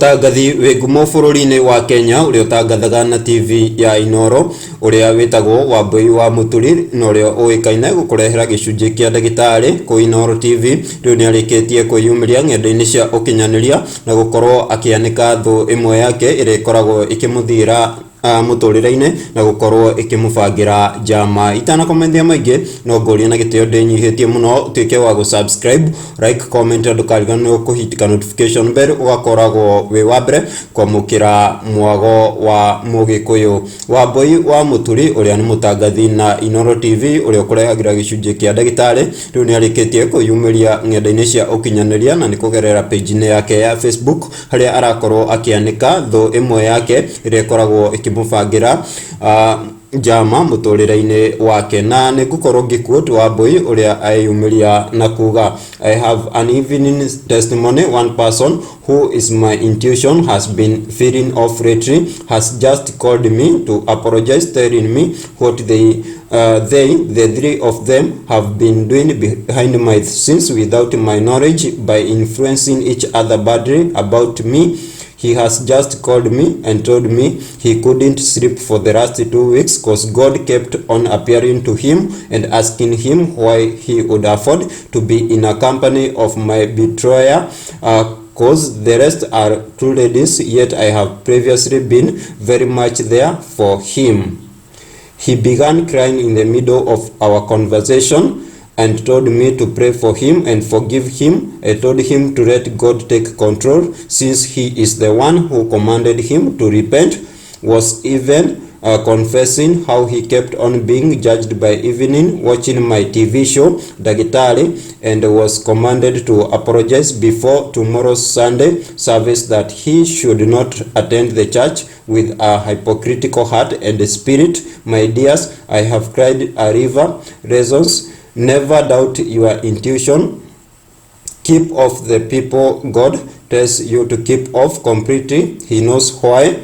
Mũtangathi wĩ ngumo bũrũri-inĩ wa Kenya ũrĩa ũtangathaga na TV ya Inooro ũrĩa wĩtagwo Wambũi wa Mũturi na ũrĩa ũĩkaine gũkũrehera gĩcunjĩ kĩa ndagĩtarĩ kũ Inooro TV rĩu nĩ arĩkĩtie kwĩyumĩria ng'enda-inĩ cia ũkinyanĩria na gũkorwo akĩanĩka thũ ĩmwe yake ĩrĩa ĩkoragwo ĩkĩmũthiĩra mũtũrĩre-inĩ na gũkorwo ĩkĩmũbangĩra njama. Itanakũmenyithia maingĩ no ngũrie na gĩtĩo ndĩnyihĩtie mũno ũtuĩke wa gũ subscribe, like, comment na ndũkariganĩrwo kũ hit ka notification bell ũgakoragwo wĩ wa mbere kwamũkĩra mwago wa Mũgĩkũyũ. Wambũi wa Mũturi ũrĩa nĩ mũtangathi na Inooro TV ũrĩa ũkũrehagĩra gĩcunjĩ kĩa ndagĩtarĩ rĩu nĩ arĩkĩtie kwĩyumĩria ng'enda-inĩ cia ũkinyanĩria na nĩ kũgerera page-inĩ yake ya Facebook harĩa arakorwo akĩanĩka thũ ĩmwe yake ĩrĩa ĩkoragwo ĩkĩmũbangĩra njama mũtũrĩre-inĩ wake. Na nĩ ngũkorwo ngĩ quote Wambũi ũrĩa eyumĩria na kuga, "I have an evening testimony. One person who is my intuition has been feeling off lately has just called me to apologize, telling me what they, the three of them, have been doing behind my scenes without my knowledge by influencing each other badly about me. He has just called me and told me he couldn't sleep for the last 2 weeks 'cause God kept on appearing to him and asking him why he would afford to be in a company of my betrayer, 'cause the rest are two ladies, yet I have previously been very much there for him. He began crying in the middle of our conversation and told me to pray for him and forgive him. I told him to let God take control since he is the one who commanded him to repent. Was even confessing how he kept on being judged by evening watching my TV show, Daktari, and was commanded to apologize before tomorrow's Sunday service that he should not attend the church with a hypocritical heart and spirit. My dears, I have cried a river. Reasons: never doubt your intuition. Keep off the people God tells you to keep off completely. He knows why.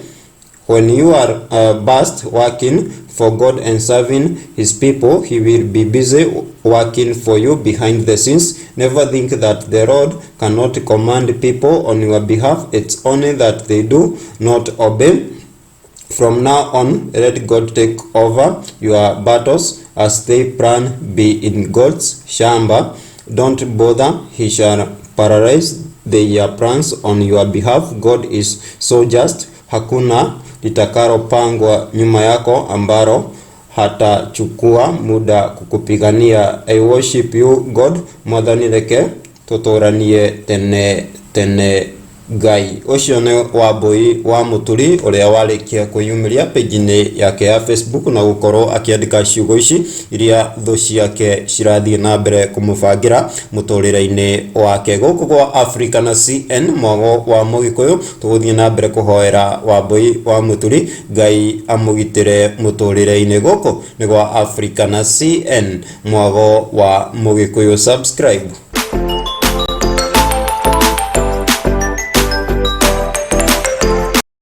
When you are busy working for God and serving His people, He will be busy working for you behind the scenes. Never think that the Lord cannot command people on your behalf. It's only that they do not obey. From now on, let God take over your battles as they plan be in God's shamba. Don't bother, He shall paralyze their plans on your behalf. God is so just. Hakuna litakalopangwa nyuma yako ambalo hatachukua muda kukupigania. I worship you, God. Mwathani reke tũtũranie tene tene. Ngai ũcio nĩ Wambũi wa Mũturi ũrĩa warĩkia kwĩyumĩria page-inĩ yake ya Facebook na gũkorwo akĩandĩka ciugo ici iria thũ ciake cirathiĩ na mbere kũmũbangĩra mũtũrĩre-inĩ wake. Gũkũ gwa Africa na CN mwago wa Mũgĩkũyũ tũgũthiĩ na mbere kũhoera Wambũi wa Mũturi Ngai amũgitĩre mũtũrĩre-inĩ. Gũkũ nĩ gwa Africa na CN mwago wa Mũgĩkũyũ. Subscribe.